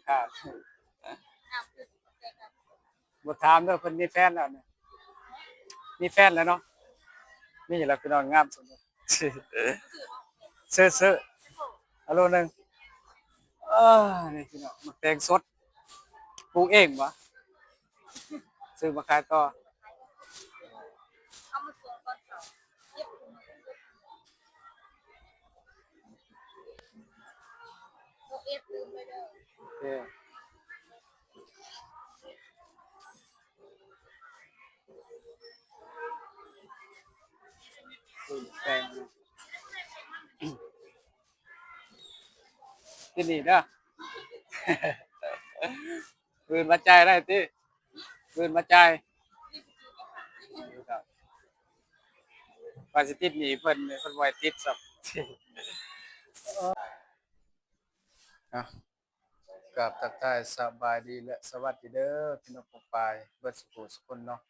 ຄ້າ ບໍ່ຖາມເດີ ເພິ່ນມີແຟນແລ້ວນີ້ ມີແຟນແລ້ວເນາະ ມີແລ້ວ ພີ່ນ້ອງ ງາມສຸດ ຊື້ ຊື້ ເອົາໂລໜຶ່ງ ເອີ ນີ້ພີ່ນ້ອງ ໝາກແຕງສົດ ປູກເອງບໍ່? ຊື້ມາຂາຍຕໍ່ ເອົາມາສົ່ງຕອນເຊົ້າ ເກັບ ເກັບຕື່ມໄວ້ເດີ ໂອເຄ ແຕງ ທີ່ນີ້ເດີ ມື້ອື່ນມາຈ່າຍໄດ້ຕິ ມື້ອື່ນມາຈ່າຍ ວ່າຊິຕິດໜີ້ເພິ່ນ ເພິ່ນບໍ່ໃຫ້ຕິດຊ້ຳ ເອົາ ກາບທັກທາຍສະບາຍດີ ແລະ ສະຫວັດດີເດີ ພີ່ນ້ອງປ້ອງປາຍເບິດສູ່ຜູ້ສູ່ຄົນເນາະ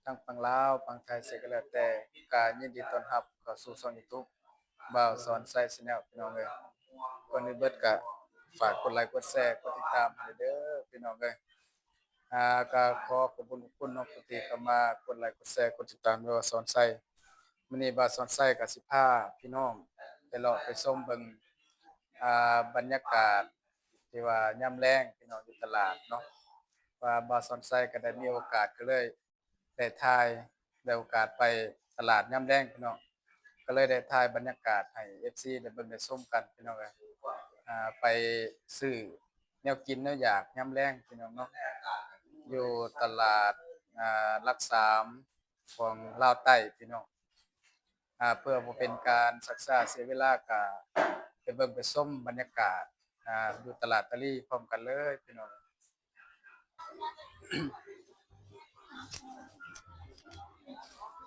ທັງຝັ່ງລາວ ຝັ່ງໄທ ໃສກໍແລ້ວແຕ່ ກະຍິນດີຕ້ອນຮັບເຂົ້າສູ່ຊ່ອງຢູທູບ ບ່າວສອນໄຊ Channel ພີ່ນ້ອງເອີຍ ກ່ອນອື່ນເບິດກະຝາກກົດໄລກົດແຊ ກົດຕິດຕາມໃຫ້ເດີ ພີ່ນ້ອງເອີຍ ອ່າ ກະຂໍຂອບຄຸນຂອບຄຸນເນາະ ຜູ້ທີ່ເຂົ້າມາກົດໄລກົດແຊ ກົດຕິດຕາມບ່າວສອນໄຊ ມື້ນີ້ບ່າວສອນໄຊກະຊິພາພີ່ນ້ອງໄປເລາະໄປຊົມເບິ່ງ ອ່າ ບັນຍາກາດ ທີ່ວ່າຍາມແລງພີ່ນ້ອງຢູ່ຕະຫຼາດເນາະ ວ່າບ່າວສອນໄຊກໍໄດ້ມີໂອກາດ ກໍເລີຍໄດ້ຖ່າຍ ໄດ້ໂອກາດໄປຕະຫຼາດຍາມແລງພີ່ນ້ອງ ກໍເລີຍໄດ້ຖ່າຍບັນຍາກາດໃຫ້ເອັຟຊີໄດ້ເບິ່ງໄດ້ຊົມກັນພີ່ນ້ອງເອີຍ ອ່າ ໄປຊື້ແນວກິນແນວຢາກຍາມແລງພີ່ນ້ອງເນາະ ຢູ່ຕະຫຼາດ ອ່າ ຫຼັກສາມ ຂອງລາວໃຕ້ພີ່ນ້ອງ ອ່າ ເພື່ອບໍ່ເປັນການຊັກຊ້າເສຍເວລາ ກະໄປເບິ່ງໄປຊົມບັນຍາກາດ ອ່າ ຢູ່ຕະຫຼາດຕາລີພ້ອມກັນເລີຍພີ່ນ້ອງ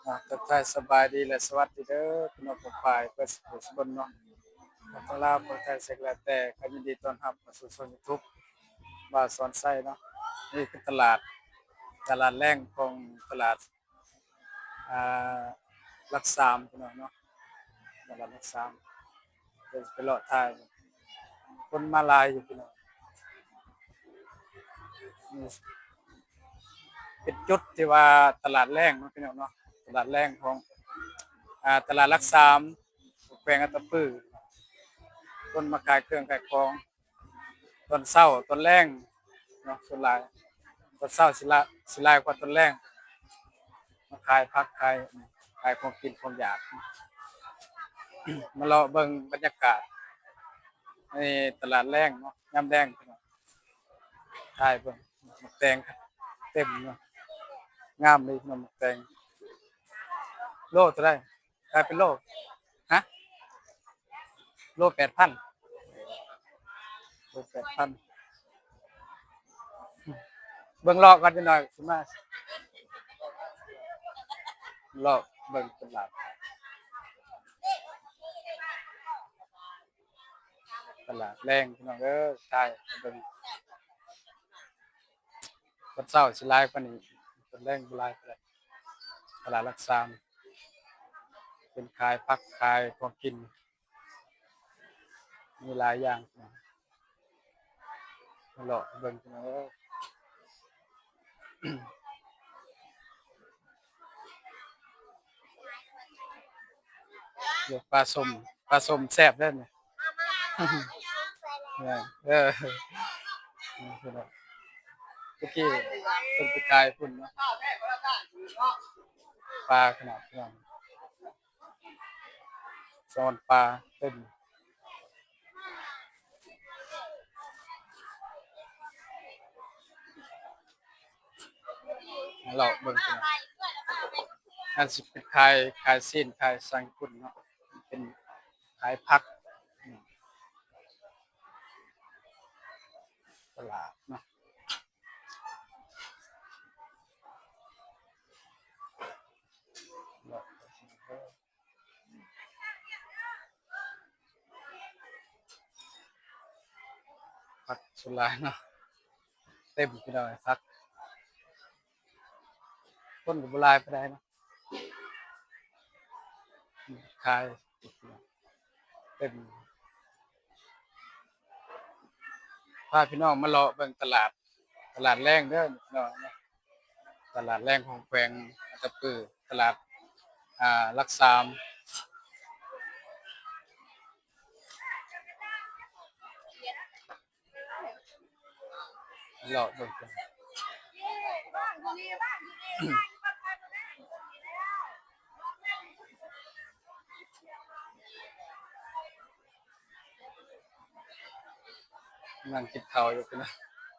ອ່າ ທັກທາຍສະບາຍດີ ແລະ ສະຫວັດດີເດີ ພີ່ນ້ອງປ້ອງປາຍເບິດສູ່ຜູ້ສູ່ຄົນເນາະ ທັງລາວ ທັງໄທ ໃສກໍແລ້ວແຕ່ ກໍຍິນດີຕ້ອນຮັບເຂົ້າສູ່ຊ່ອງຢູທູບ ບ່າວສອນໄຊເນາະ ນີ້ຄືຕະຫຼາດ ຕະຫຼາດແລງຂອງຕະຫຼາດ ອ່າ ຫຼັກສາມພີ່ນ້ອງເນາະ ຕະຫຼາດຫຼັກສາມ ເດີນໄປເລາະຖ່າຍ ຄົນມາຫຼາຍຢູ່ພີ່ນ້ອງ ເປັນຈຸດທີ່ວ່າຕະຫຼາດແລງເນາະພີ່ນ້ອງເນາະ ຕະຫຼາດແລງຂອງ ອ່າ ຕະຫຼາດຫຼັກສາມ ແຂວງອັດຕະປື ຄົນມາຂາຍເຄື່ອງຂາຍຂອງ ຕອນເຊົ້າຕອນແລງເນາະ ສ່ວນຫຼາຍຕອນເຊົ້າຊິຫຼາຍ ຊິຫຼາຍກວ່າຕອນແລງ ມາຂາຍຜັກ ຂາຍ ຂາຍຂອງກິນຂອງຢາກ ມາເລາະເບິ່ງບັນຍາກາດໃນຕະຫຼາດແລງເນາະ ຍາມແລງ ຖ່າຍເບິ່ງ ໝາກແຕງເຕັມເນາະ ງາມເລີຍເນາະ ໝາກແຕງ ໂລເທົ່າໃດ? ຂາຍເປັນໂລ ຮະ ໂລແປດພັນ ໂລແປດພັນ ເບິ່ງເລາະກ່ອນຈັກໜ້ອຍ ຊິມາເລາະເບິ່ງຕະຫຼາດ ຕະຫຼາດແລງພີ່ນ້ອງເອີຍ ຖ່າຍໃຫ້ເບິ່ງ ຕອນເຊົ້າຊິຫຼາຍກວ່ານີ້ ຕອນແລງບໍ່ຫຼາຍປານໃດ ຕະຫຼາດຫຼັກສາມ ເປັນຂາຍຜັກຂາຍຂອງກິນ ມີຫຼາຍຢ່າງ ມາເລາະເບິ່ງພີ່ນ້ອງເອີຍ ເອີ ປາສົ້ມ ປາສົ້ມແຊບເດ້ນີ້ ເອີ ເອີ ນີ້ພີ່ນ້ອງ ຕະກີ້ເພິ່ນໄປຂາຍພຸ້ນເນາະ ປາຂະໜາດນັ້ນ ສອນປາເຕັມ ເລາະເບິ່ງ ອັນຊິເປັນຂາຍ ຂາຍຊີ້ນ ຂາຍສັງກຸນເນາະ ເປັນຂາຍຜັກ ຕະຫຼາດເນາະ. ຜັກສ່ວນຫຼາຍເນາະ ເຕັມພີ່ນ້ອງເອີຍ ຜັກ ຄົນກໍບໍ່ຫຼາຍປານໃດເນາະ ຂາຍເຕັມ. ພາພີ່ນ້ອງມາເລາະເບິ່ງຕະຫຼາດ ຕະຫຼາດແລງເດີພີ່ນ້ອງເນາະ, ຕະຫຼາດແລງຂອງແຂວງອັດຕະປື ຕະຫຼາດ ອ່າ ຫຼັກສາມ. ເລາະເບິ່ງກ່ອນ. ນັ່ງກິນເຂົ້າຢູ່ພີ່ນ້ອງ.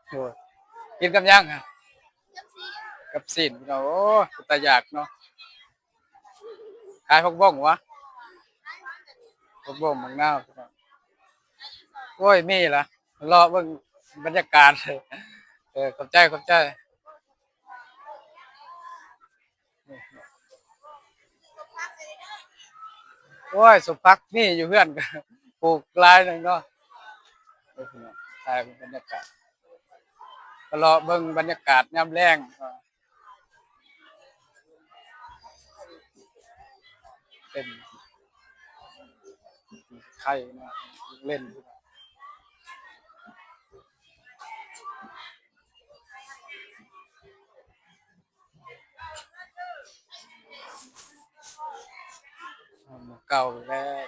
ໂອ້ຍ ກິນກັບຫຍັງຫະ? ກັບຊີ້ນ. ກັບຊີ້ນພີ່ນ້ອງ. ໂອ້ຍ ເປັນຕາຢາກເນາະ. ຂາຍຜັກບົ້ງຫວາ? ຜັກບົ້ງ ໝາກນາວ. ໂອ້ຍ ມີລະ ເລາະເບິ່ງບັນຍາກາດ. ເອີ ຂອບໃຈ ຂອບໃຈ. ໂອ້ຍ ສົມຜັກມີຢູ່ເຮືອນ ກະປູກຫຼາຍໜຶ່ງເນາະ. ເອີ ພີ່ນ້ອງ ຖ່າຍເປັນບັນຍາກາດ ກະເລາະເບິ່ງບັນຍາກາດຍາມແລງ. ເປັນໄຂ່ເນາະ ເຫຼັ້ນ ເກົ່າແລ້ວ.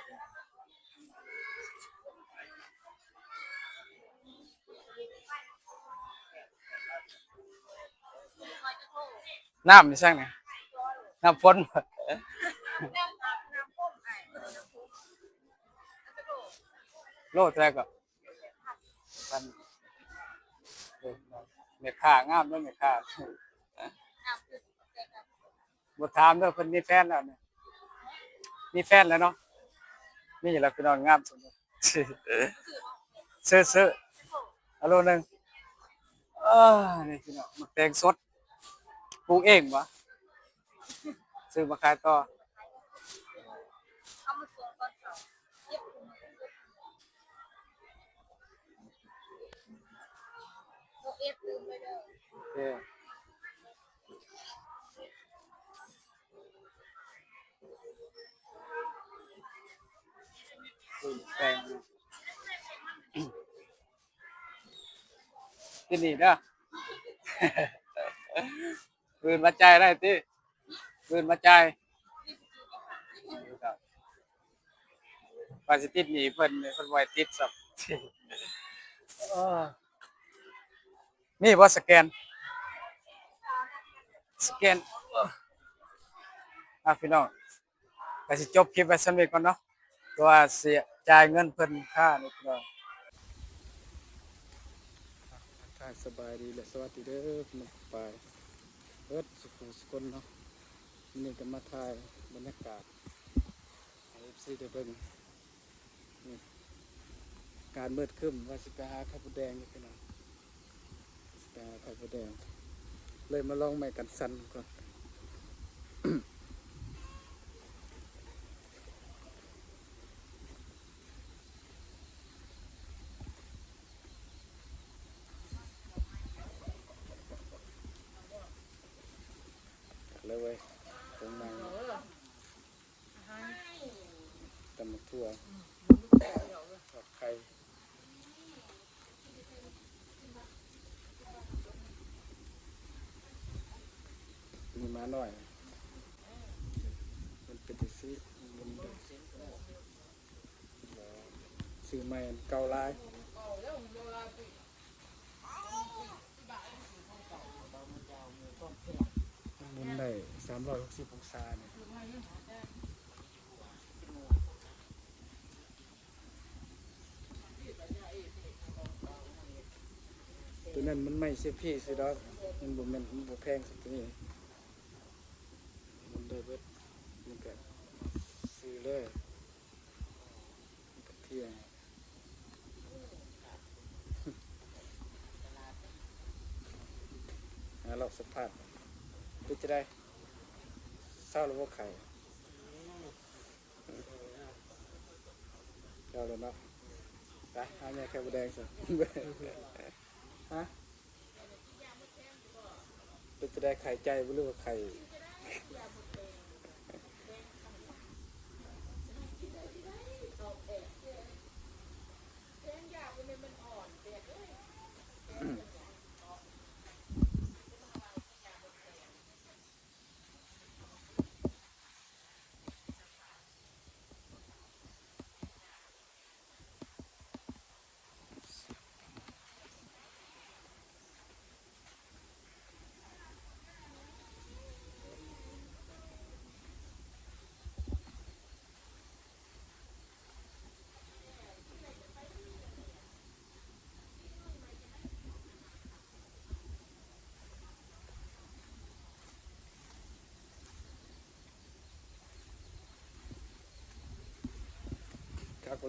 ນ້ຳນີ້ຊັ້ນນີ້ ນ້ຳຝົນ ໂລເທົ່າໃດກໍ ພັນ. ເອີ ແມ່ຄ້າງາມເດີ ແມ່ຄ້າ. ບໍ່ຖາມເດີ ເພິ່ນມີແຟນແລ້ວນີ້ ມີແຟນແລ້ວເນາະ. ນີ້ລະພີ່ນ້ອງ ງາມສຸດ. ຊື້ ຊື້ ເອົາໂລໜຶ່ງ. ເອີ ນີ້ພີ່ນ້ອງ ໝາກແຕງສົດ ປູກເອງບໍ່? ຊື້ມາຂາຍຕໍ່. ໂອເຄ ທີ່ນີ້ເດີ ອື່ນມາຈ່າຍໄດ້ຕິ ອື່ນມາຈ່າຍ. ວ່າຊິຕິດໜີ້ເພິ່ນ ເພິ່ນບໍ່ໃຫ້ຕິດຊ້ຳ. ເອີ ມີບໍ່ສະແກນ? ສະແກນ. ເອີ ອ່ະ ພີ່ນ້ອງ ກະຊິຈົບຄລິບໄວ້ສ່ຳນີ້ກ່ອນເນາະ ເພາະວ່າຊິຈ່າຍເງິນເພິ່ນຄ່ານີ້ພີ່ນ້ອງ. ທັກທາຍສະບາຍດີ ແລະ ສະຫວັດດີເດີພີ່ນ້ອງປາຍເບິດສູ່ຜູ້ສູ່ຄົນເນາະ. ມື້ນີ້ກະມາຖ່າຍບັນຍາກາດໃຫ້ເອັບຊີໄດ້ເບິ່ງ. ນີ້ ອາກາດມືດຄຶ້ມ ວ່າຊິໄປຫາໄຂ່ມົດແດງຢູ່ພີ່ນ້ອງ ຊິໄປຫາໄຂ່ມົດແດງ ເລີຍມາລອງໄມ້ກັນສັ່ນກ່ອນ. ເລີຍເວີຍ ກົງໃໝ່ ຕຳບັກຖົ່ວ ທອດໄຂ່ ມີໝານ້ອຍ ມັນເປັນຈັ່ງຊີ້ ມັນ ຊື້ໃໝ່ ເກົ່າຫຼາຍ. ມັນໝູນໄດ້ສາມຮ້ອຍຫົກສິບອົງສານີ້ ໂຕນັ້ນມັນໄມ້ເຊພີຊື່ດອກ ມັນບໍ່ແມ່ນ ມັນບໍ່ແພງສ່ຳໂຕນີ້ ໝູນໄດ້ເບິດ ມັນກະຊື້ເລີຍ. ກະພຽງ ຫາລອກສຳພາດ ເປັນຈັ່ງໃດ ເຊົາແລ້ວບໍ່ໄຂ້? ເຊົາແລ້ວເນາະ ໄປຫາແຍ່ໄຂ່ມົດແດງຊະ ຮະ. ເປັນຈັ່ງໃດ ໄຂ້ໃຈບໍ່ ຫຼືວ່າໄຂ້?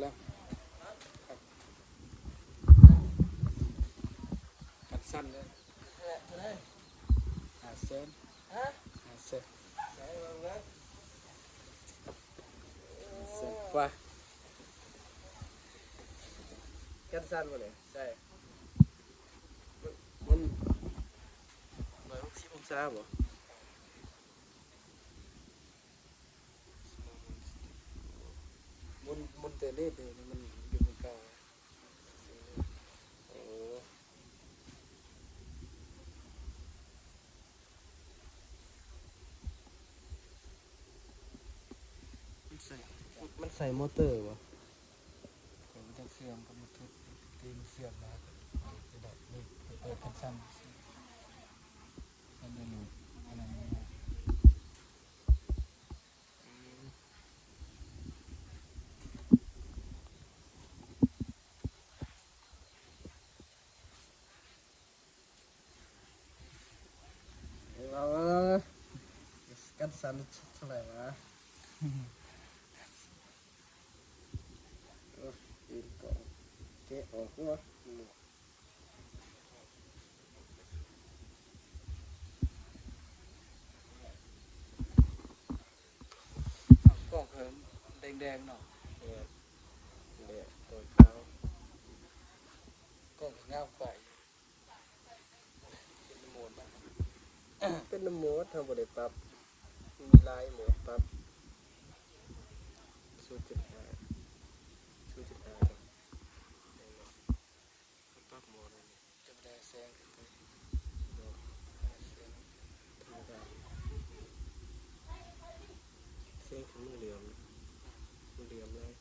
ແລ້ວ ຄັນສັ້ນເດ້ ຫ້າແສນ ຮະ ຫ້າແສນ ຫ້າແສນກວ່າ. ກັນສັ່ນບໍ່ນີ້ ໃສ່ ມັນ ມັນຮ້ອຍຫົກສິບອົງສາບໍ່? ໝຸນ ໝຸນແຕ່ນີ້ ນີ້ມັນຢູ່ໝູ່ເກົ່າ. ໂອ້ ມັນໃສ່ ມັນໃສ່ມໍເຕີບໍ່? ຂ້ອຍບໍ່ຈັກເຊື່ອມກັບມັນທຸກ ຕີມັນເຊື່ອມມາ ນີ້ ນີ້ ເປີດຄັນສັ່ນ ມັນໄດ້ໂຫຼດ ອັນນັ້ນ ອືມ ເອົາ ກັນສັ່ນເທົ່າໃດວະ? ໂອ້ຍ ປີນກອງ ແກະອອກວະ. ກ້ອງເພິ່ນແດງໆເນາະ. ແມ່ນ ແດງ ໂດຍຂາວ ກ້ອງກໍງາມກວ່າອີກ. ເປັນໂໝດມັນ ເປັນໂໝດ ເຮົາບໍ່ໄດ້ປັບ ມີຫຼາຍໂໝດປັບ ສູນຈຸດຫ້າ ສູນຈຸດຫ້າ ປັບໂໝດອັນນີ້ ຈະບໍ່ໄດ້ແສງຂຶ້ນໄປ ບໍ່ ແສງທຳມະດາ ແສງຂຶ້ນມັນເຫຼືອມ ມັນເຫຼືອມຫຼາຍ.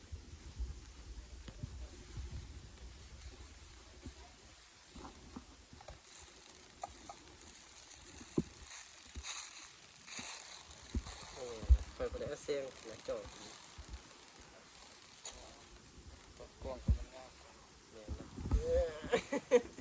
ໂອ້ ຂ້ອຍບໍ່ໄດ້ເອົາແສງໜ້າຈໍ ປອບກ້ອງກໍມັນງາມກວ່າ. ແມ່ນລະ ເອີ